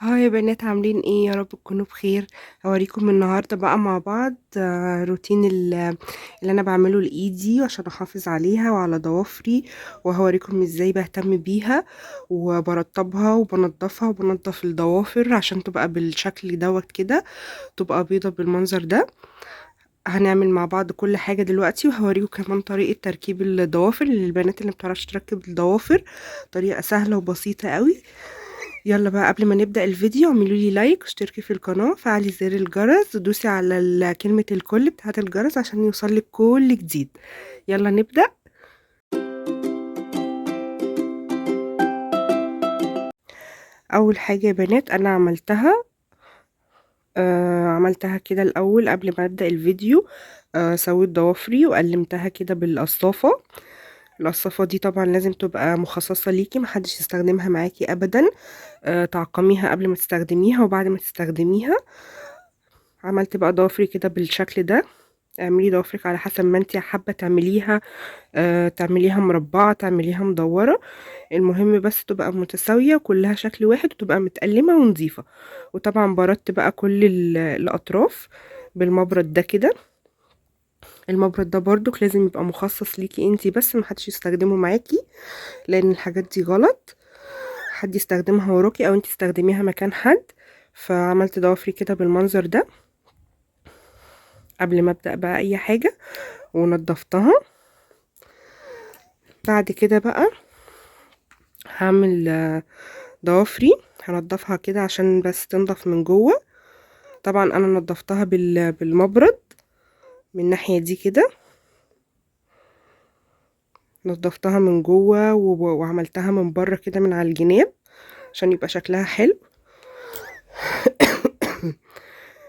Hi يا بنات، عاملين ايه؟ يا رب تكونوا بخير. هوريكم النهارده بقى مع بعض روتين اللي انا بعمله لايدي عشان احافظ عليها وعلى ضوافري، وهوريكم ازاي بهتم بيها وبرطبها وبنضفها وبنضف الضوافر عشان تبقى بالشكل دوت كده، تبقى بيضة بالمنظر ده. هنعمل مع بعض كل حاجة دلوقتي، وهوريكم كمان طريقة تركيب الضوافر للبنات اللي مبتعرفش تركب الضوافر، طريقة سهلة وبسيطة قوي. يلا بقى قبل ما نبدأ الفيديو اعملوا لي like واشتركي في القناة، فعلي زر الجرس ودوسي على كلمة الكل بتاعة الجرس عشان يوصلك كل جديد. يلا نبدأ. اول حاجة يا بنات انا عملتها عملتها كده الاول قبل ما ابدأ الفيديو. سويت ضوافري وقلمتها كده بالقصافة. القصافة دي طبعا لازم تبقى مخصصة ليكي، محدش يستخدمها معاكي ابدا. تعقميها قبل ما تستخدميها وبعد ما تستخدميها. عملت بقى ضوافري كده بالشكل ده. اعملي ضوافرك على حسب ما انت حابة تعمليها، تعمليها مربعة، تعمليها مدورة، المهم بس تبقى متساوية كلها شكل واحد وتبقى متقلمة ونظيفة. وطبعا بردت بقى كل الأطراف بالمبرد ده كده. المبرد ده برضك لازم يبقى مخصص ليكي انتي بس، محدش يستخدمه معاكي لان الحاجات دي غلط، حد يستخدمها وراكي او انتي تستخدميها مكان حد. فعملت ضوافري كده بالمنظر ده قبل ما ابدأ بقى اي حاجة، ونضفتها. بعد كده بقى هعمل ضوافري، هنضفها كده عشان بس تنضف من جوه. طبعا انا نضفتها بالمبرد من الناحية دي كده، نضفتها من جوه وعملتها من بره كده من على الجناب عشان يبقى شكلها حلو.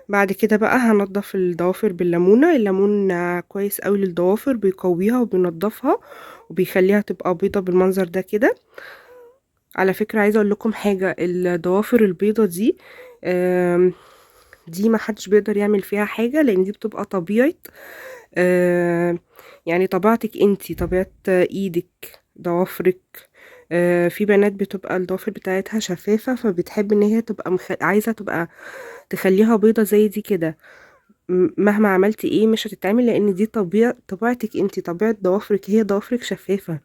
بعد كده بقى هنضف الضوافر بالليمونة. الليمون كويس قوي للضوافر، بيقويها وبينضفها وبيخليها تبقى بيضة بالمنظر ده كده. على فكرة عايزة اقول لكم حاجة، الضوافر البيضة دي دي ما حدش بيقدر يعمل فيها حاجة، لان دي بتبقى طبيعة، يعني طبيعتك انتي، طبيعة ايدك، ضوافرك. في بنات بتبقى الضوافر بتاعتها شفافة، فبتحب ان هي تبقى عايزة تبقى تخليها بيضة زي دي كده. مهما عملتي ايه مش هتتعمل، لان دي طبيعتك انتي، طبيعة ضوافرك، هي ضوافرك شفافة.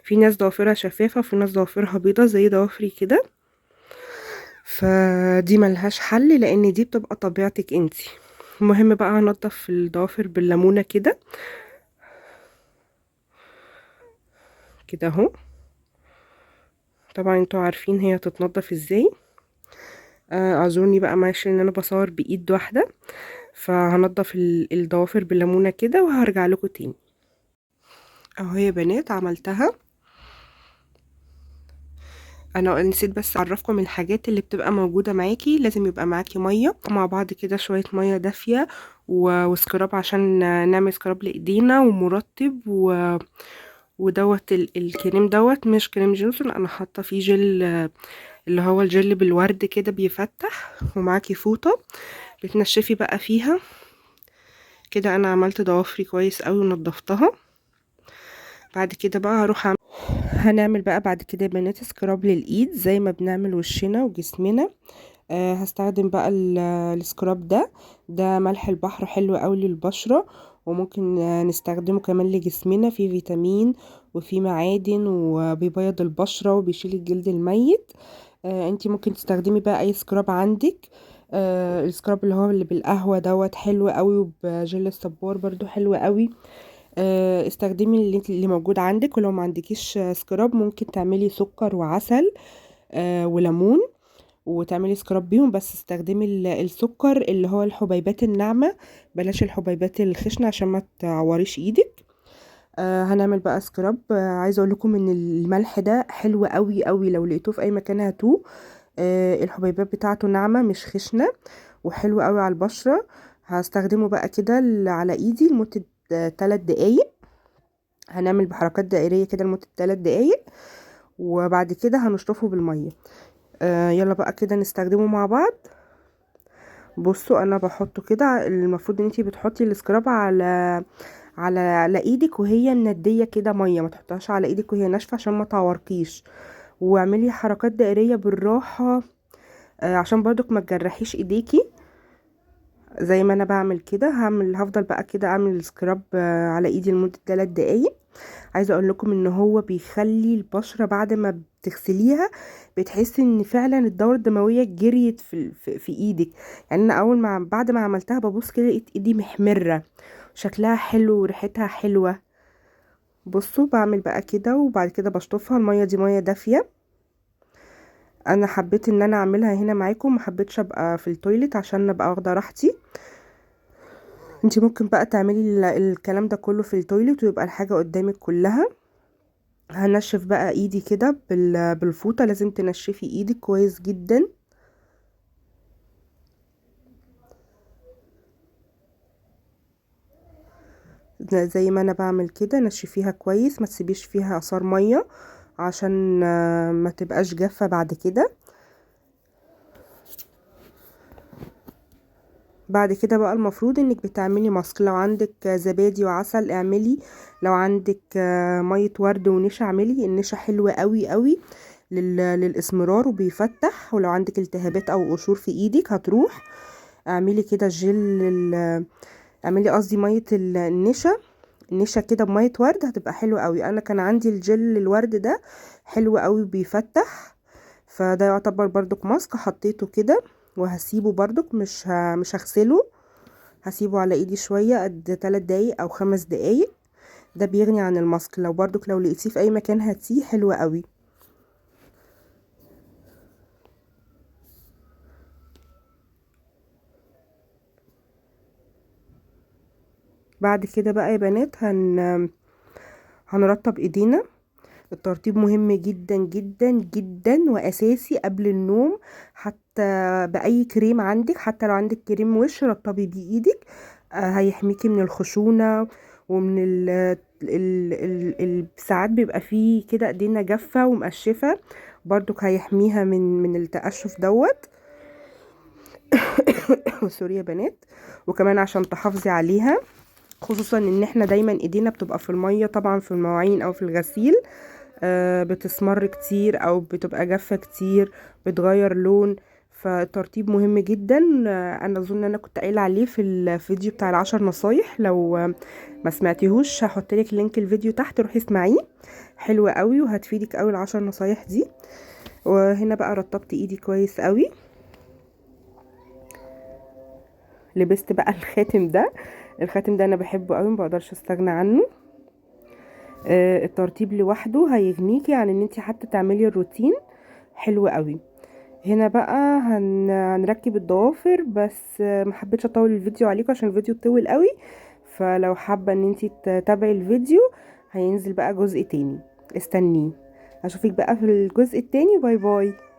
في ناس ضوافرها شفافة وفي ناس ضوافرها بيضة زي ضوافري كده، فدي ملهاش حل لان دي بتبقى طبيعتك انتي. المهم بقى هنضف الضوافر بالليمونة كده كده اهو. طبعا انتوا عارفين هي هتتنضف ازاي. اعذروني بقى معلش ان انا بصور بايد واحدة. فهنضف الضوافر بالليمونه كده وهرجع لكم تاني. اهو يا بنات عملتها. انا نسيت بس اعرفكم الحاجات اللي بتبقى موجودة معاكي. لازم يبقى معاكي مية مع بعض كده، شوية مية دافيه و scrub عشان نعمل scrub لايدينا، ومرطب ودوت الكريم دوت مش كريم جونسون، انا حاطه فيه جل اللي هو الجل بالورد كده بيفتح. ومعاكي فوطه بتنشفي بقى فيها كده. انا عملت ضوافري كويس قوي ونضفتها. بعد كده بقى هروح هنعمل بقى بعد كده يا بنات scrub للايد زي ما بنعمل وشنا وجسمنا. هستخدم بقى ال scrub ده ملح البحر، حلو قوي للبشره، وممكن نستخدمه كمان لجسمنا، فيه فيتامين وفيه معادن وبيبيض البشرة وبيشيل الجلد الميت. انتي ممكن تستخدمي بقى اي scrub عندك. ال scrub اللي هو اللي بالقهوة دوت حلو قوي، وبجل الصبار برضو حلو قوي. استخدمي اللي موجود عندك، ولو ما عندكيش scrub ممكن تعملي سكر وعسل وليمون وتعملي scrub بيهم، بس استخدمي السكر اللي هو الحبيبات الناعمة، بلاش الحبيبات الخشنة عشان ما تعوريش ايدك. هنعمل بقى scrub. عايزه اقول لكم ان الملح ده حلو قوي قوي، لو لقيتوه في اي مكان هاتوه. الحبيبات بتاعته ناعمة مش خشنه، وحلو قوي على البشرة. هستخدمه بقى كده على ايدي لمدة 3 دقايق. هنعمل بحركات دائريه كده لمدة 3 دقايق، وبعد كده هنشطفه بالمية. يلا بقى كده نستخدمه مع بعض. بصوا انا بحطه كده، المفروض ان انتي بتحطي ال scrub على ايدك وهي منديه كده مية، ما تحطهاش على ايدك وهي ناشفة عشان ما تعوركيش. واعملي حركات دائريه بالراحة. عشان برضك ما تجرحيش ايديكي. زي ما انا بعمل كده، هفضل بقى كده اعمل scrub على ايدي لمدة 3 دقايق. عايزه اقول لكم ان هو بيخلي البشرة بعد ما بتغسليها بتحسي ان فعلا الدورة الدموية جريت في ايدك. يعني انا اول ما بعد ما عملتها ببص كده لقيت ايدي محمرة، شكلها حلو وريحتها حلوة. بصوا بعمل بقى كده، وبعد كده بشطفها. المية دي مية دافيه، انا حبيت ان انا اعملها هنا معاكم، ما حبيتش ابقى في ال toilet عشان ابقى واخده راحتي. انتي ممكن بقى تعملي الكلام ده كله في ال toilet ويبقى الحاجة قدامك كلها. هنشف بقى ايدي كده بالفوطه، لازم تنشفي ايدك كويس جدا. زي ما انا بعمل كده، نشفيها كويس، ما تسيبيش فيها اثار مية عشان ما تبقاش جافة بعد كده. بعد كده بقى المفروض انك بتعملي ماسك. لو عندك زبادي وعسل اعملي، لو عندك مية ورد ونشا اعملي. النشا حلوة قوي قوي للاسمرار وبيفتح، ولو عندك التهابات او قشور في ايدك هتروح. اعملي كده جل، اعملي قصدي مية النشا، النشا كده بميه ورد هتبقى حلوة قوي. انا كان عندي الجل الورد ده حلو قوي بيفتح، فده يعتبر بردك ماسك. حطيته كده وهسيبه بردك، مش هغسله، هسيبه على ايدي شوية قد 3 دقايق او 5 دقايق. ده بيغني عن الماسك. لو بردك لو لقيتيه في اي مكان هاتيه، حلو قوي. بعد كده بقى يا بنات هنرطب ايدينا. الترطيب مهم جدا جدا جدا واساسي قبل النوم، حتى باي كريم عندك، حتى لو عندك كريم وش رطبي بيه ايدك، هيحميكي من الخشونه ومن ال ال ال ال ساعات بيبقى فيه كده ايدينا جافة ومقشفه، برضك هيحميها من التقشف دوت. sorry يا بنات. وكمان عشان تحافظي عليها، خصوصا ان احنا دايما ايدينا بتبقى في المية طبعا، في المواعين او في الغسيل، بتسمر كتير او بتبقى جافة كتير، بتغير لون، فالترطيب مهم جدا. انا اظن انا كنت قايله عليه في الفيديو بتاع 10 نصايح، لو ما سمعتيهوش هحط لك link الفيديو تحت، روحي اسمعيه، حلو قوي وهتفيدك قوي 10 نصايح دي. وهنا بقى رطبت ايدي كويس قوي. لبست بقى الخاتم ده، الخاتم ده انا بحبه قوي، ما بقدرش استغنى عنه. الترطيب لوحده هيغنيكي عن ان انت حتى تعملي الروتين، حلو قوي. هنا بقى هنركب الضوافر، بس ما حبيتش اطول الفيديو عليكم عشان الفيديو طول قوي، فلو حابة ان انت تتابعي الفيديو هينزل بقى جزء تاني، استنيه. اشوفك بقى في الجزء التاني. bye bye.